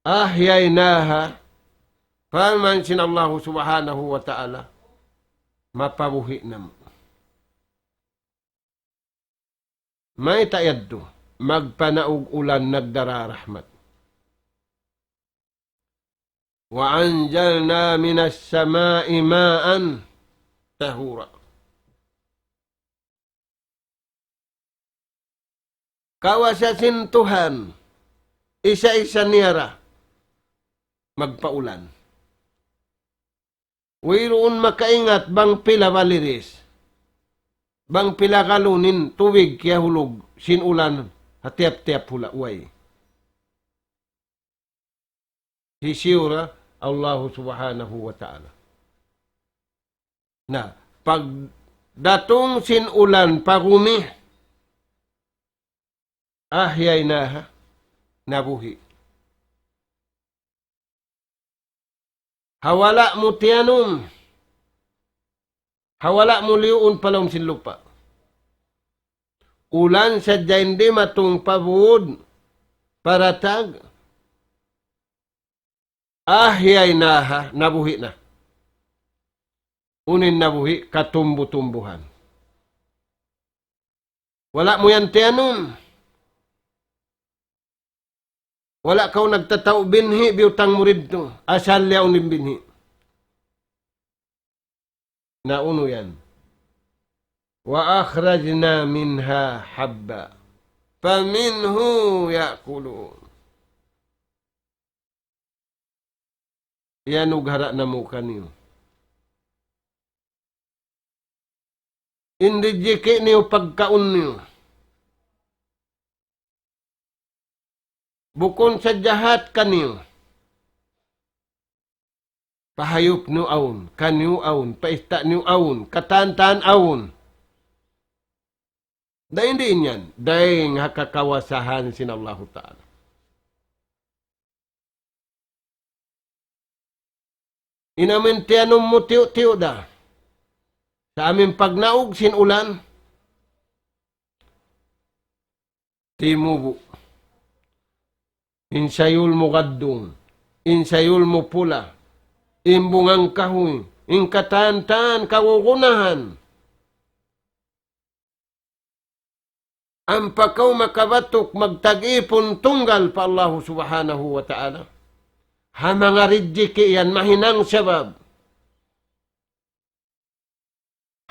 أحييناها, parman sin Allahu Subhanahu wa Ta'ala, mapabuhi' namu'. Mayta' yadtu? Magpanaug ulan nagdara rahmat. وأنزلنا من السماء ماء طهورا. Kawasa sin Tuhan, isa-isa niya ra magpaulan. Wayruun makaingat bang pila baliris, bang pila galon in tubig kiyahulug sin ulan ha tiyap-tiyap hula', way. Hisiyu ra? Allahu Subhanahu wa Ta'ala. Na, pagdatung sin ulan pa gumi, أحييناها, nabuhi'. Ha wala' mu tiyanum, ha wala' mu liyuun pa lawm sin lupa'. Ulan sadja in dimatung pa būd, pa ratag. أحييناها, nabuhi' na. Unu in nabuhi'? Katumbu-tumbuhan. Wala' mu yan tiyanum. Wala' kaw nagtatau' binhi', biyutang mu didtu. Asal yaun in binhi'. Na unu yan? وأخرجنا منها حبا فمنه يأكلون. Iyanug hara namu' kaniyu. In rijiki' niyu pagkaun niyu. Bukun sadja hat kaniyu. Pa hayup niyu awn, kaniyu awn, pa ista' niyu awn, katan-katan awn. Dayn diin yan, dayn ha kakawasahan sin Allahu Ta'ala. In amin tiyanum mu tiyu'-tiyu' da. Sa' amin pagnaug sin ulan, timubu'. In sayul mu gaddung, in sayul mu pula, in bunga kahuy, in katan-katan kagunahan. Ampa kaw makabatuk magtag-ipun tunggal pa Allahu Subhanahu wa Ta'ala. Ha manga rijiki' yan mahinang sabab.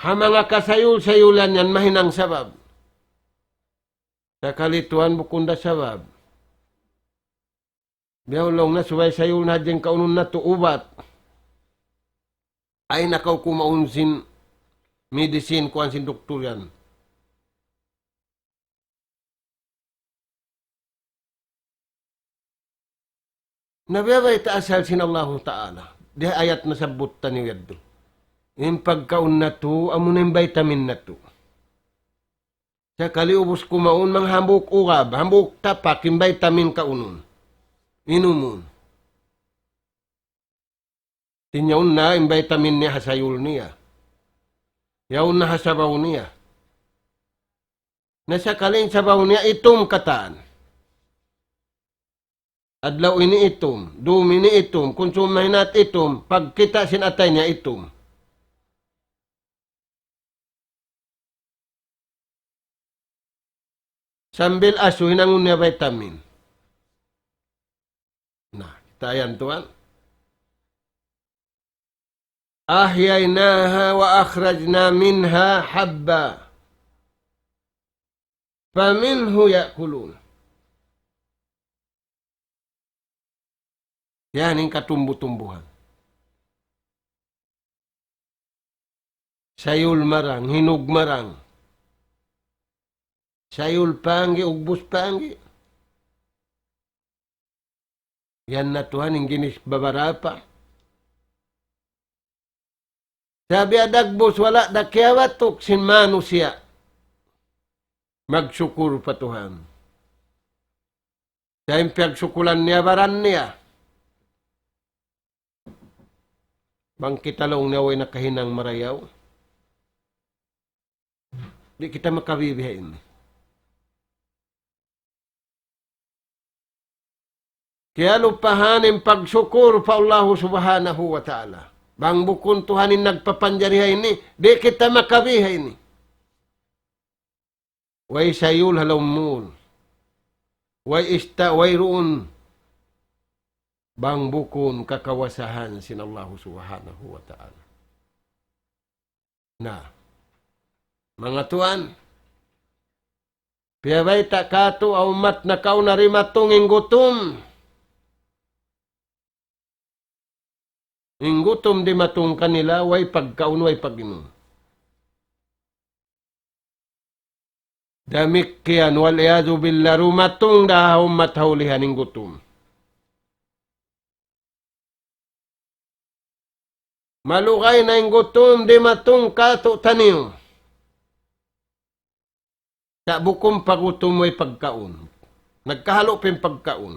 Ha manga kasayul-sayulan yan mahinang sabab. Sakali tuwan bukun da sabab. Biya' laung na subay sayul na hadja in kaunun natu' ubat. Ay na kaw kumaun sin medicine kuwan sin doktor yan. Na biya' bayta' asal sin Allahu Ta'ala. Di ha ayat nasabbut taniyu yadtu. In pagkaun natu', amuna in vitamin natu'. Sakali ubus kumaun, manga hambuuk ugab, hambuuk tapak, in vitamin kaunun. Inumun. Sin yaun na in vitamin niya ha sayul niya. Yaun na ha sabaw niya. Na sakali in sabaw niya itum katan. Adlaw ini itum, dum ini itum, kunsum mahinat itum, pagkita' sin atay niya itum. Sambil asu hinangun niya vitamin. Na, kita' yan tuwan. أحييناها وأخرجنا منها حبا فمنه يأكلون. Yan in katumbu-tumbuhan. Sayul marang, hinug marang. Sayul panggi', ugbus panggi'. Yan na tuwan in ginis babarapa. Sa' biya' dagbus wala' da kiyabatuk sin manusiya'. Magsukur pa Tuhan. Sa' in piyagsukulan niya baran niya. Bang kita laung niya way nakahinang marayaw. Di' kita makabibiha ini. Kiyalupahan in pagsukur pa Allahu Subhanahu wa Ta'ala. Bang bukun Tuhan in nagpapanjari ha ini, di' kita makabiha ini. Way sayul ha lawm mul. Way ista', wayruun. Bang bukun kakawasahan sin Allahu Subhanahu wa Ta'ala. Na, manga tuwan, piyabayta' katu' ha ummat nakauna dimatung in gutum. In gutum dimatung kanila, way pagkaun, way pag-inum. Damikkiyan, والعياذ بالله, dumatung da ha ummat ha ulihan in gutum. Malugay na in gutum dimatung katu'taniyu. Sa' bukun pa gutum way pagkaun. Nagkahalu' pa in pagkaun.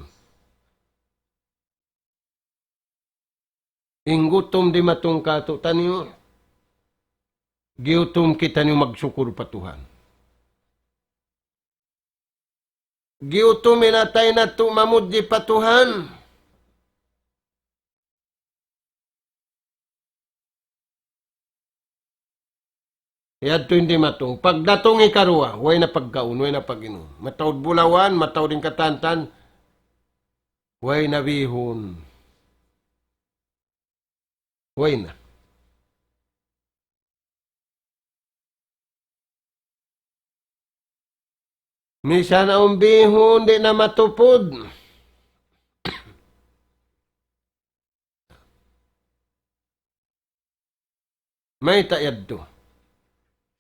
In gutum dimatung katu'taniyu, giyutum kitaniyu magsukur pa Tuhan. Giyutum in atay natu' mamudji pa Tuhan. Yadtu in dimatung. Pagdatung hikaruwa, way na pagkaun, way na pag-inum. Mataud bulawan, mataud in katantan, way na bihun. Way na. Misan awn bihun, di' na matupud. Mayta' yadtu?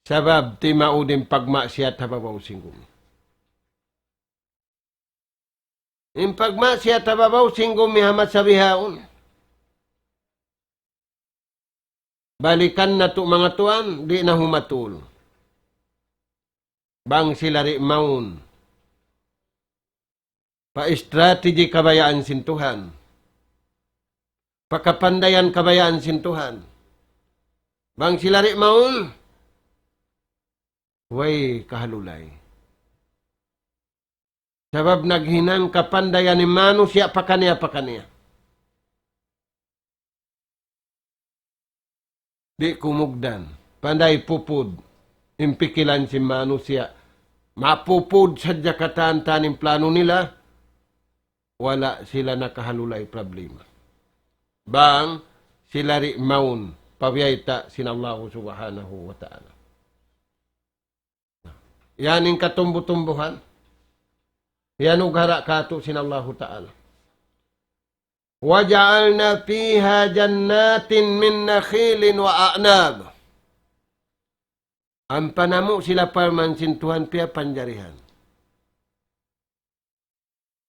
Sabab timaud in pagmaksiyat ha babaw sin gumi. In pagmaksiyat ha babaw sin gumi ha masa bihaun. Balikan natu' manga tuwan, di' na humatul. Bang sila di' mawn. Pa strategy kabayaan sin Tuhan. Pa kapandayan kabayaan sin Tuhan. Bang sila di' mawn, way kahalulay. Sabab naghinang kapandayan in manusiya' pakaniya-pakaniya. Di' kumugdan. Panday pupud in pikilan sin manusiya'. Mapupud sadja katan-katan in plano nila, wala' sila nakahalulay problema. Bang sila di' mawn pabiyayta' sin Allahu Subhanahu wa Ta'ala. Yan in katumbu-tumbuhan. Yan ugara katu' sin Allahu Ta'ala. وجعلنا فيها جنات من نخيل وأعناب. Ampa namu' sila parman sin Tuhan piyapanjarihan.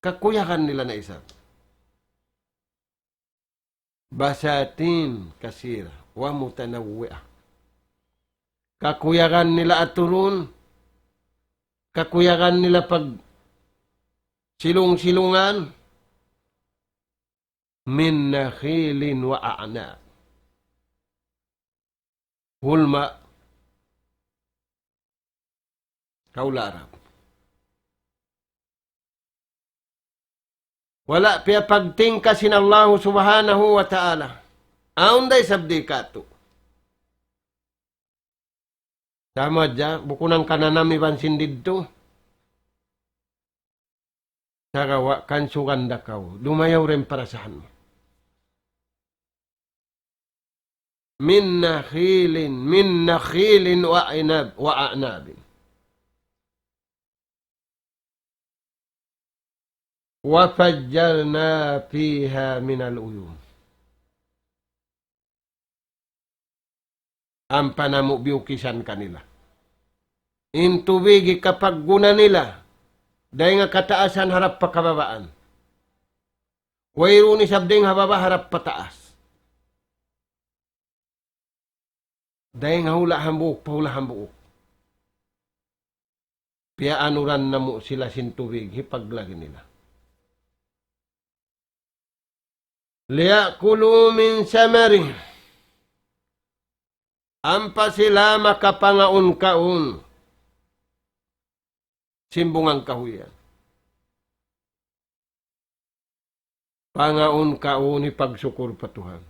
Kakuyagan nila na isab. بساتين كثيرة ومتنوعة. Kakuyagan nila aturun, kakuyagan nila pagsilung-silungan, من نخيل وأعناب. Hulma kaula Arab. Wala' piyapagtingka sin Allahu Subhanahu wa Ta'ala. Awn da isab di katu'. Sama ja, bukun hangka nanam iban sin didtu. Sagawa' kansugan da kaw. Dumayaw da in parasahan mu. من نخيل، من نخيل وأعناب، وأعناب. وفجرنا فيها من العيون. Ampa namu' biyukisan kanila. In tubig hikapagguna nila, dayn ha kataasan harap pa kababaan. Wayruun isab dayn ha baba' harap pa taas. Dayn ha hula' hambuuk pa hula' hambuuk. Piyaanuran namu' sila sin tubig, hipaglagi nila. ليأكلوا من ثمره. Ampa sila makapangaun-kaun sin bunga kahuy yan. Pangaun-kaun, hipagsukur pa Tuhan.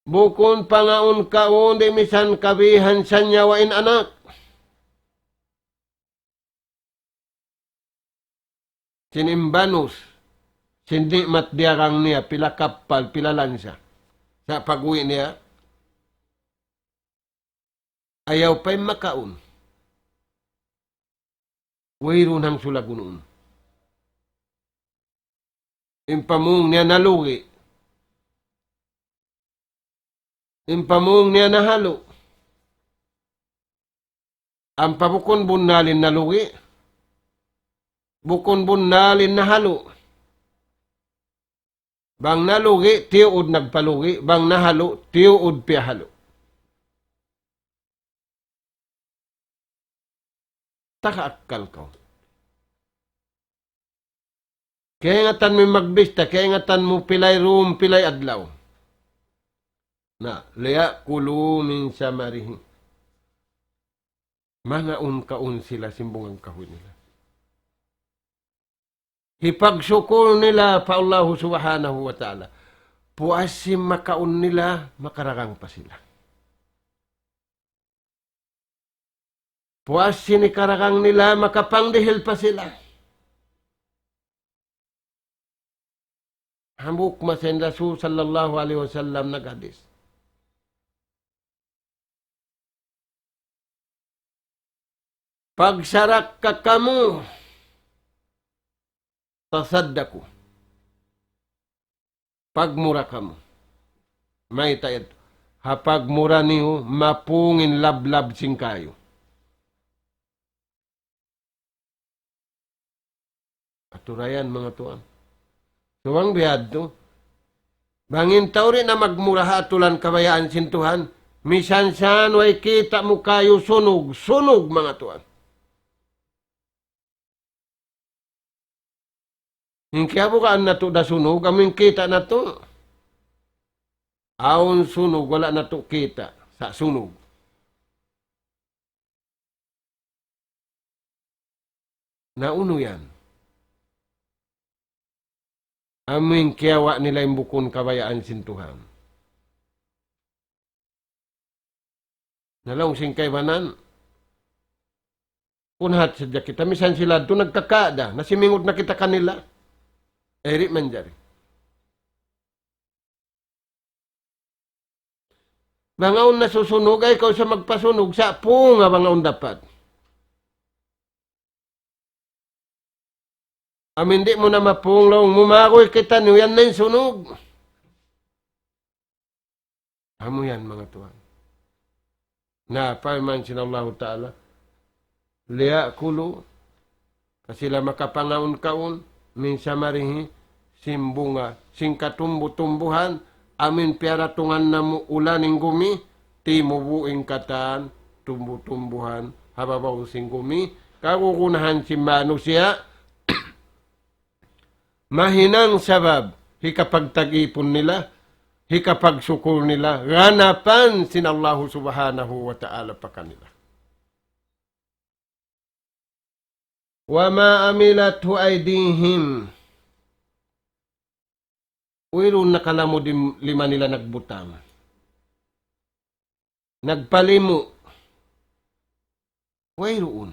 Bukun pangaun-kaun di' misan kabihan sa nyawa in anak. Sin imbanus, sin ni'mat diyarang niya, pila kappal, pila lansa. Sa' pag-uwi' niya, ayaw pa in makaun. Wayruun hang sulagun. In pamung niya nalugi. In pamung niya nahalu. Ampa bukun bunnal in nalugi. Bukun bunnal in nahalu. Bang nalugi, tiyuud nagpalugi. Bang nahalu, tiyuud piyahalu. Taka akkal kaw. Kaingatan mu magbista, kaingatan mu pilay dum, pilay adlaw. Na, ليأكلوا من ثمره. Mangaun-kaun sila sin bunga kahuy nila. Hipagsukul nila pa Allahu Subhanahu wa Ta'ala. Puas sin makaun nila, makaragang pa sila. Puas sin hikaragang nila, makapangdihil pa sila. Hambuuk masa in Rasul sallallahu alayhi wasallam naghadis. Pagsarakka kamu, tasaddaku. Pagmura kamu. Mayta' yadtu? Ha pagmura niyu, mapung in lablab sin kayu. Aturayan, manga tuwan. Subay biyadtu. Bang in tau di' na magmura ha aturan kabayaan sin Tuhan, misan saan way kita' mu kayu sunug, sunug, manga tuwan. In kiyabugaan natu' da sunug, amu in kita' natu'. Awn sunug, wala' natu' kita', sa' sunug. Na unu yan? Amu in kiyawa' nila in bukun kabayaan sin Tuhan. Na laung sin kaibanan, Kunhat sadja kita, misan sila tu nagkakada, nasimingud na kita kanila. Eh, di' manjari. Bang awn nasusunug, ay kaw sa magpasunug, sa' pung, bang awn dapat. Amin di' mu na mapung, laung mu, magoy kitaniyu, yan na in sunug. Amu yan, manga tuwan. Na, parman sin Allahu Ta'ala, ليأكلوا, pa sila makapangaun-kaun, من ثمره, sin bunga, sin katumbu-tumbuhan, amin piyaratungan namu' ulan in gumi, timubu' in katan tumbu-tumbuhan ha babaw sin gumi, kagunahan sin manusiya', mahinang sabab hikapagtag-ipun nila, hikapagsukul nila, ganapan sin Allahu Subhanahu wa Ta'ala pa kanila. وما عملته أيديهم. Wayruun nakalamud in lima nila nagbutang. Nagpalimu'. Wayruun.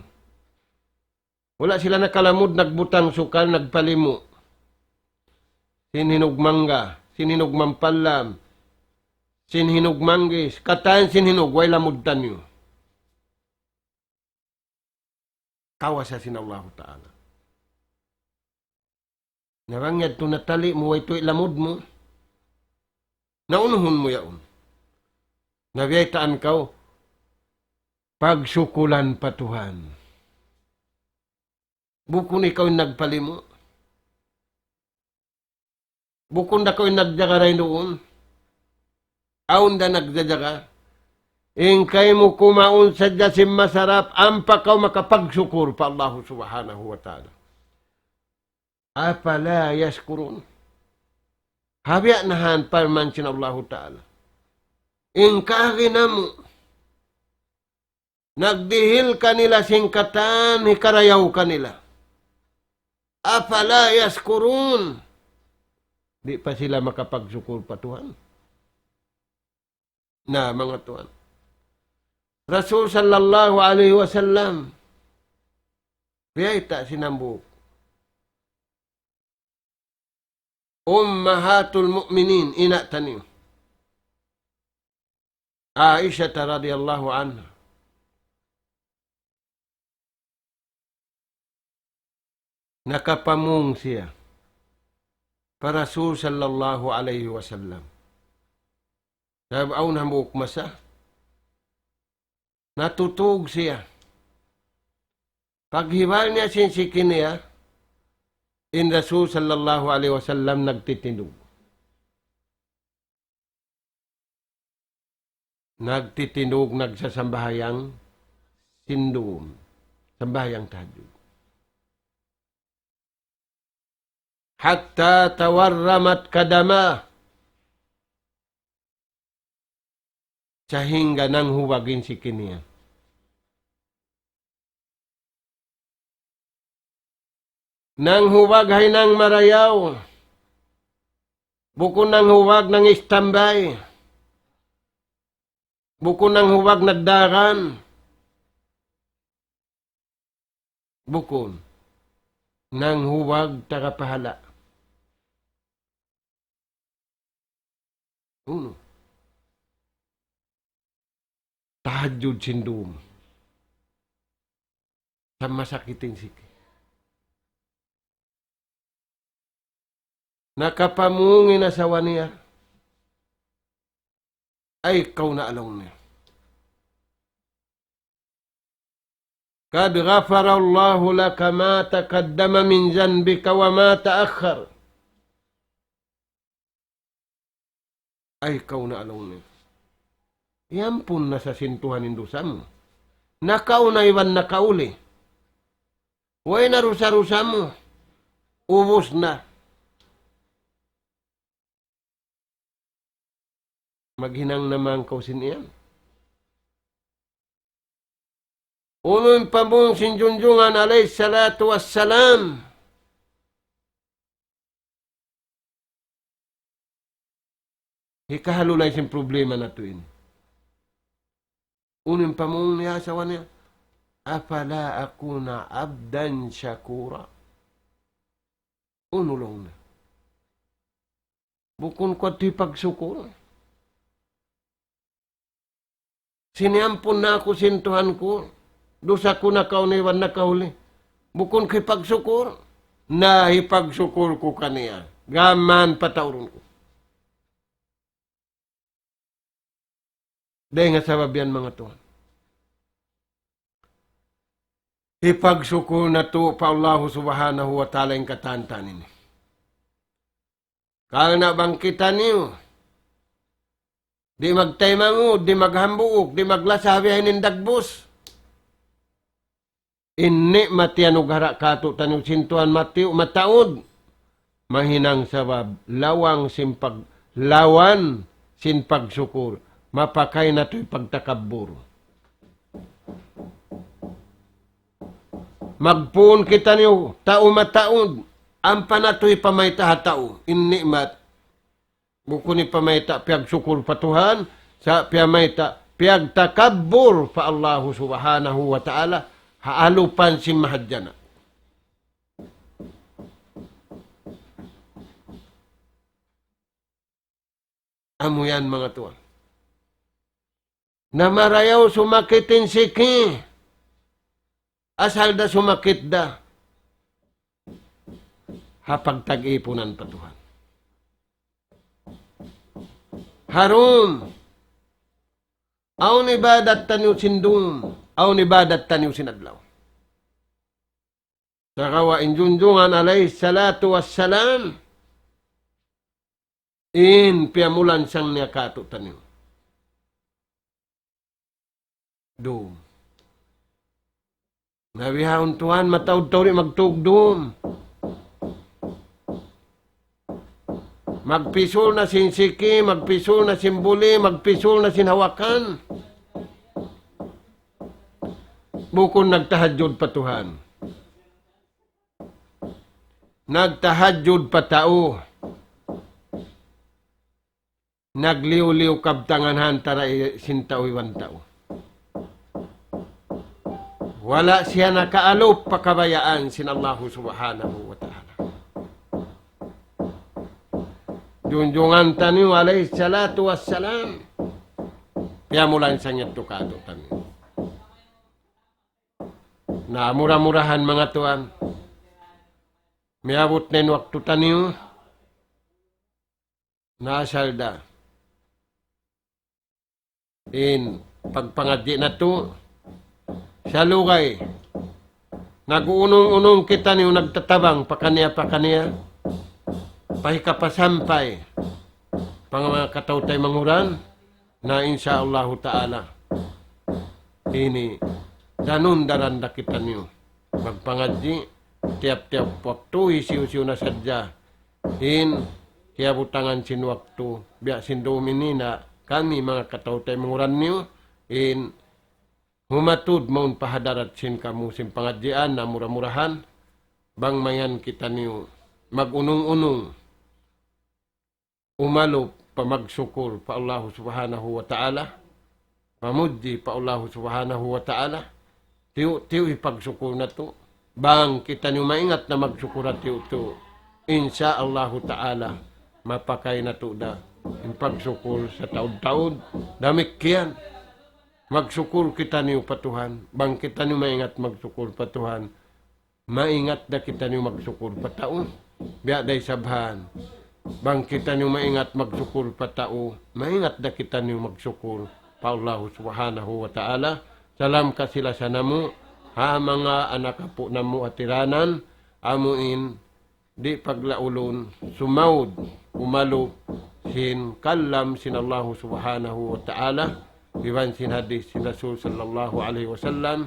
Wala' sila nakalamud, nagbutang sukal, nagpalimu'. Sin hinug mangga, sin hinug mampallam, sin hinug manggis, katan sin hinug, way lamud taniyu. Kawasa sin Allahu Ta'ala. Na bang yadtu natali' mu, way tuwi' lamud mu, na unuhun mu yaun. Na biyaytaan kaw, pagsukulan pa Tuhan. Bukun ikaw in nagpalimu'. Bukun da kaw in nagjaga dayn duun. Awn da nagjajaga. In kaymu kumaun sadja sin masarap, ampa kaw makapagsukur pa Allahu Subhanahu wa Ta'ala. أفلا يشكرون. Ha biya' na han parman sin Allahu Ta'ala. In kaagi namu', nagdihil kanila sin katan hikarayaw kanila. أفلا يشكرون. Di' pa sila makapagsukur pa Tuhan. Na, manga tuwan. Rasul sallallahu alayhi wasallam, biyayta' sin hambuuk أمهات المؤمنين, ina' taniyu. Aisha radiyallahu anha. Nakapamung siya pa Rasul sallallahu alayhi wasallam. Sabab awn hambuuk masa, natutug siya. Paghibal niya sin siki niya, in Rasul sallallahu alayhi wasallam nagtitindug. Nagtitindug, nagsasambahayang sin dum. Sambahayang tahajjud. حتى تورمت قدماه. Sahingga nanghubag in siki niya. Nanghubag ha hinang marayaw. Bukun nanghubag nang-istambay. Bukun nanghubag nagdagan. Bukun. Nanghubag taga pahala'. Unu? Tahajjud sin dum. Sa' masakit in siki. Nakapamung in asawa niya. Ay, kaw na, laung niya. قد غفر الله لك ما تقدم من ذنبك وما تأخر. Ay, kaw na, laung niya. Iyampun na sa sin Tuhan in dusa mu. Nakauna iban nakauli. Way na dusa-dusa mu. Ubus na. Maghinang na man kaw sin iyan. Unu in pamung sin Junjungan alayhi salatu wassalam? Hikahalulay sin problema natu' ini. Unu in pamung niya, asawa niya? أفلا أكون عبدا شكورا. Unu laung niya? Bukun ku atu hipagsukur? Sin iyampun na aku sin Tuhan ku, dusa ku nakauna iban nakahuli. Bukun ku hipagsukur? Na, hipagsukur ku kaniya. Gām pataurun ku. Dayn ha sabab yan, manga tuwan, hipagsukur natu' pa Allahu Subhanahu wa Ta'ala in katan-katan ini. Karna' bang kitaniyu di' magtaymanghud, di' maghambuuk, di' maglasa ha bihaini in dagbus, in ni'mat iyanughara' kātu'niyu sin Tuhan matiyu' mataud, mahinang sabab lawang sin pag-, lawan sin pagsukur, mapakay natu' hipagtakabbur. Magpuun kitaniyu tau mataud, ampa natu' hipamayta' ha tau in ni'mat. Bukun hipamayta' piyagsukur pa Tuhan, sa' piyamayta' piyagtakabbur pa Allahu Subhanahu wa Ta'ala, ha alupan sin Mahadjana. Amu yan, manga tuwan. Na marayaw sumakit in siki, asal da sumakit da ha pagtag-ipunan pa Tuhan. Ha dūm, awn ibadat taniyu sin dūm, awn ibadat taniyu sin adlaw. Sagawa' in Junjungan alayhi salatu wassalam, in piyamulansang niya kātu'niyu dūm. Na bihaun tuwan, mataud tau di' magtūg dūm. Magpisul na sin siki, magpisul na sin buli, magpisul na sin hawakan. Bukun nagtahajjud pa Tuhan. Nagtahajjud pa tau. Nagliyu-liyu kabtangan ha antara i-, sin tau iban tau. Wala' siya nakaalup pa kabayaan sin Allahu Subhanahu wa Ta'ala. Junjungan taniyu alayhi salatu wassalam, piyamulansang yadtu kātu'niyu. Na mura-murahan, manga tuwan, miyabut na in waktu taniyu, na asal da in pagpangadji' natu'. Salugay, nag-unung-unung kitaniyu, nagtatabang pakaniya-pakaniya, pa hikapasampay pa manga kataw-taymanghuran, na insya Allahu Ta'ala, ini danun-daran da kitaniyu magpangadji', tiyap-tiyap waktu, hisiyu-siyu na sadja in kiyabutangan sin waktu, biya' sin dūm ini na kami manga kataw-taymanghuran niyu, in humatud mawn pa hadarat sin kamu sin pangadjian, na mura-murahan, bang mayan kitaniyu mag-unung-unung umalup pa magsukur pa Allahu Subhanahu wa Ta'ala, pamudji pa Allahu Subhanahu wa Ta'ala, tiyu'-tiyu' hipagsukur natu'. Bang kitaniyu maingat na magsukur ha tiyu'-tiyu', insya Allahu Ta'ala, mapakay natu' da in pagsukur sataud-taud. Damikkiyan, magsukur kitaniyu pa Tuhan. Bang kitaniyu maingat magsukur pa Tuhan, maingat da kitaniyu magsukur pa tau. Biya' da isab han, bang kitaniyu maingat magsukur pa tau, maingat da kitaniyu magsukur pa Allahu Subhanahu wa Ta'ala. Salam kasi-lasa namu' ha manga anak apu' namu' hatiranan, amu in di' paglaulun, sumaud, umalup sin kalam sin Allahu Subhanahu wa Ta'ala, iban sin hadith sin Rasul sallallahu alayhi wasallam.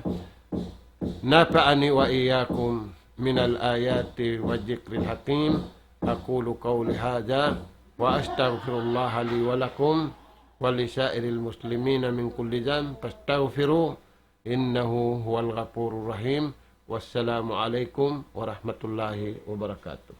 نفعني وإياكم من الآيات والذكر الحكيم. أقول قولي هذا وأستغفر الله لي ولكم ولسائر المسلمين من كل ذنب فاستغفروه إنه هو الغفور الرحيم. والسلام عليكم ورحمة الله وبركاته.